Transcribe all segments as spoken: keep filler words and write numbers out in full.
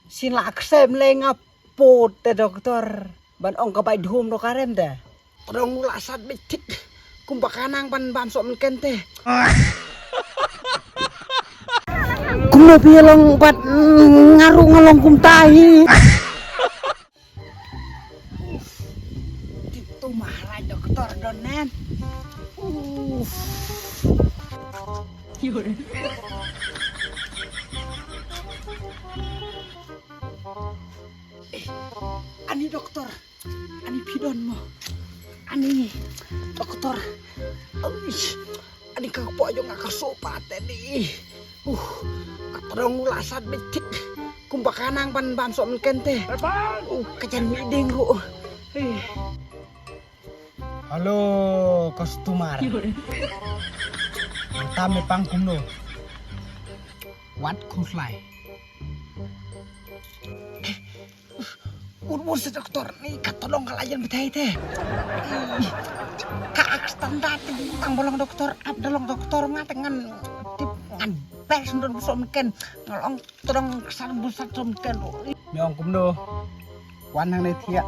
Shin la ksem le nga put te doktor. Ban ong ka bai dhum do karem te. Trong la sat bit thik. Kumba kanang ban bam sok men ken te. Kumno phi long bad, mm, nga ruh nga long kumta hi. Tip tu maharaj doktor don nen. Uf. Eh, ani doktor. Ani phi don mo. Ani doktor. Uish. Ani ka kpoh jong nga ka soh pat te ni. Uh, ka trong la sat bit thik. Kumba kanang ban bam sok men ken te. Uh, ka jan mi ding ruh. Eh. Hello, customer. Nangta me pang kumno? Wat khuslai. Ur ur se doktor ni ka tolong ka la jan bethei te. Ih, ka ak standard te tang ba long doktor, ap da long doktor nga te ngan tip ngan best don bu som ken. Nga long tolong kesan bu sat som ken. Me ong kumno? Wan hangne thiah.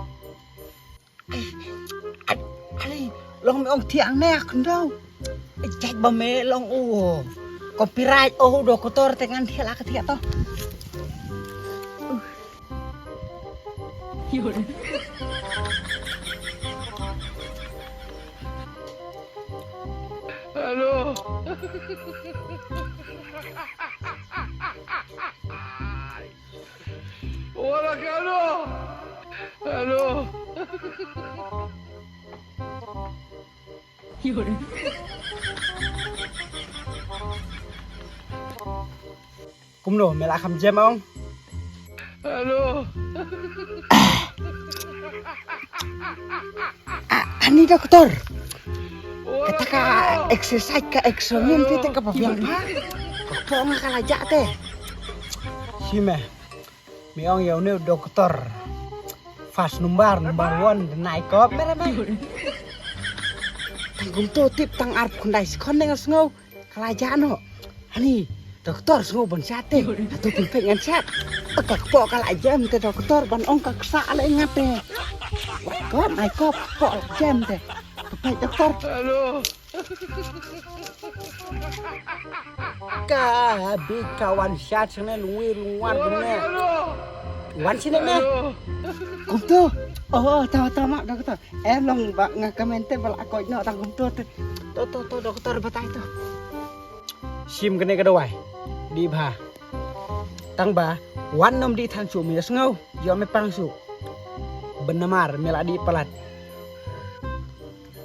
Ai, ai, ai, long me ong thiah ne ak ndau. Ai, jait ba me long u. Copyright o doktor te ngan thiah la ka thiah to. Hello. Hola, Carlos. Hello. Kumno, me la kham jem ong? Hello. A-, ani doktor. Kata ka exercise ka exercise te ka ba biang pha. Ka pong ka la jah te. Shi me. Me ong ïa une u doktor. First number, number one, de nai kop, mere me. Tang kumto tip tang arphew khyndai sekon ne nga sngew. Ka la jah noh. Ani, doktor sngew ban shat te. Hato pynpeit ngan shat. Ka kpoh ka la jem te doktor ban ong ka ksa le ngat te. Wat kop, nai kop, kpoh la jem te. Pynpeit doktor. Hello. Ka bit ka wan shat sene lungwi lungwan kumne. Wan sini me. Kumto. Oh, tahu tahu mak doktor. Eh, long ba nga kamente bal akoi no tang kumto tu. To to to doktor batai to. Shim kene ka dawai. Dih bha. Tang ba wan nym dih than shuh me sngew. Ïoh me pang shuh. Ban namar me la dih palat.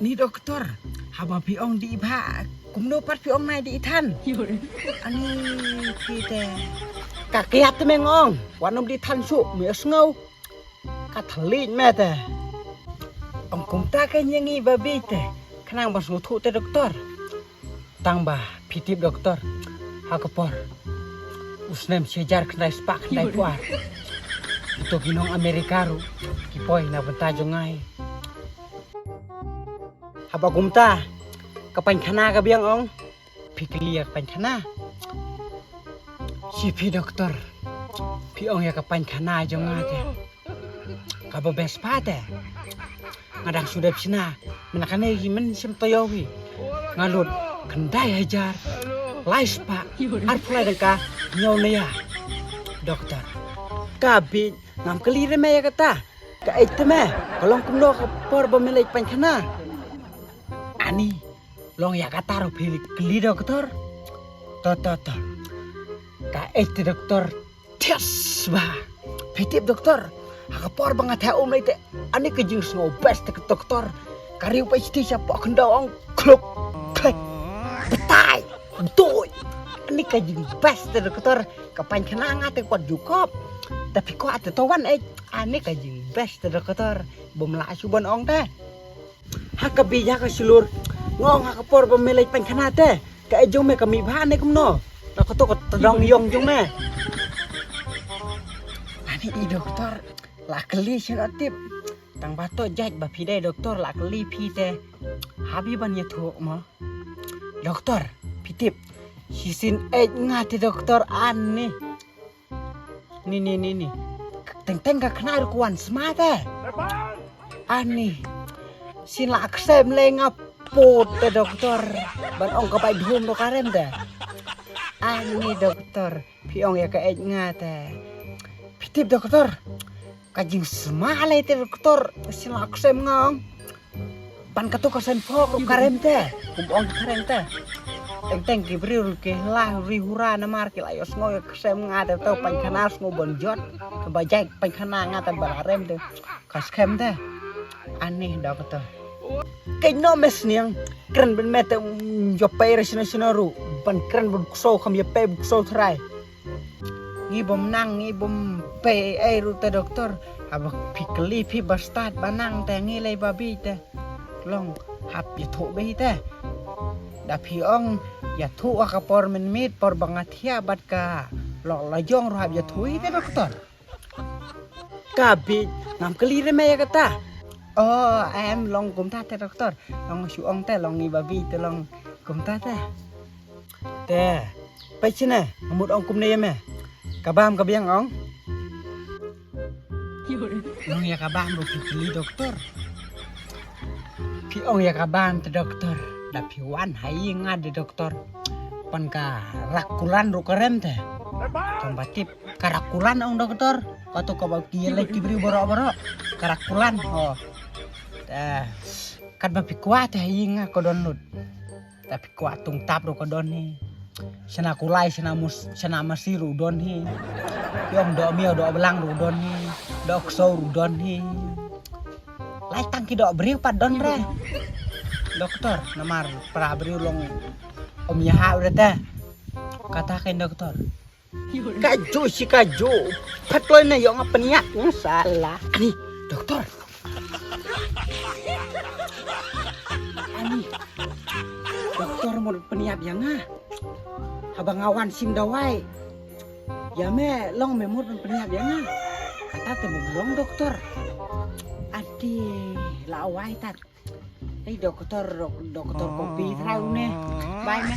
Ni doktor, haba phi ong dih bha, kumno pat phi ong nai dih than? Ani phi te. Ka kiat te me ong, wan nym dih than shuh, me sngew. Ka thylliej me te. Ong kumta ka ngi ba bit te, khnang ba sngewthuh te doktor. Tang ba phi tip doktor, ha ka por u snem shi hajar khyndai spah khyndai phew ar, kito ki nong Amerika ruh ki poi na bynta jong nga hi. Haba kumta ka painkhana ka biang ong, phi kylli ïa ka painkhana. Shi phi doktor, phi ong ïa ka painkhana jong nga te. Kaba best pa te. Nga dang shu dep shna. Mynta kane hi men shem toyo hi. Nga lut khyndai hajar lai spah arphew lai dangka hynñiew ne ïa. Doktor. Ka bit ngam kylli re me ïa kata. Ka eit te me. Ka long kumno ka por ba me leit painkhana. Ani. Long ïa kata ruh phi kylli doktor. To to to. Ka eit te doktor. Thias ba. Phi tip doktor. Ha ka por ba nga theh um lei te. Ani ka jingsngew best te ka doktor. Ka riew ba iti shapoh khyndew ong kluk. Klik. Batai. Doi. Ani ka jing best te doktor. Ka painkhana nga te kwat ju kop. Da phi kwah te to wan eh. Ani ka jing best te doktor. Bym lah shu ban ong te. Ha ka bit ha ka shlur. Nga ong ha ka por ba me leit painkhana te. Ka eit jong me ka mih bha ne kumno. La ka to ka tdong ïong jong me. Ani i doktor. La kylli shen o tip. Tang ba to jait ba phi dei doktor la kylli phi te. Habi ban ïathuh mo. Doktor, phi tip. Shisien eit nga te doktor ani. Ni ni ni ni. Teng teng ka khnai ruh ka wan sma te. Ani. Sien la ksem lei nga put te doktor. Ban ong ka bai dhum do ka rem te. Ani doktor. Phi ong ïa ka ej nga te. Phi tip doktor. Ka jingsma lei te doktor. Sien la ksem nga ong. Ban katu ka sen phok ruh ka rem te. Kum ong ka rem te. Teng teng ki briew ruh ki la ri hura namar ki la ïohsngew ïa ka ksem nga te to pynkhana sngew ban jot. Ka ba jai pynkhana nga te ba la rem te. Ka skhem te. Ani doktor. Kei no mes niang. Kren ban me te ïoh pei re sino sino ruh. Ban kren ban kso kham ïoh pei ban kso trai. Ngi bym nang ngi bym pei ei ruh te doktor. Haba phi kylli phi ba stad ba nang te ngi lei ba bi te. Long hap ïathuh beit te. Da phi ong ïathuh ha ka por mynmiet por ba nga thiah bad ka lok la jong ruh hap ïathuh te doktor. Ka bit ngam kylli re me ïa kata. Oh em long kumta te doktor. Long shu ong te long ngi ba bit te long kumta te. Te peit shine nga mut ong kumne ïa me. Ka bam ka biang ong. Long ïa ka bam ruh phi kylli doktor. Phi ong ïa ka bam te doktor. Da phi wan ha ïing nga de doktor. Pan ka rak kulan ruh ka rem te. Tang ba tip ka rak kulan ong doktor. Katu ka ba ki lei ki briew borok borok. Ka rak kulan ho. Te kat ba phi kwah te ha ïing nga ka don lut. Te phi kwah tung tap ruh ka don hi. Shana kulai shana mus shana masi ruh don hi. Phi ong doh miaw doh blang ruh don hi. Doh kso ruh don hi. Lai tang ki doh briew pat don re. Doktor namar pra briew long om ïa ha re te. Kata kein doktor. Ka ju shi ka ju. Phat kloi na ïong pynïap nga sala. Ani doktor. Ani doktor mo pynïap ïa nga. Haba nga wan sim dawai. Ïa me long me mo pynïap ïa nga. Kata te mo long doktor. Ati la wai tat. Ei doktor doktor kopi trai une. Bai me.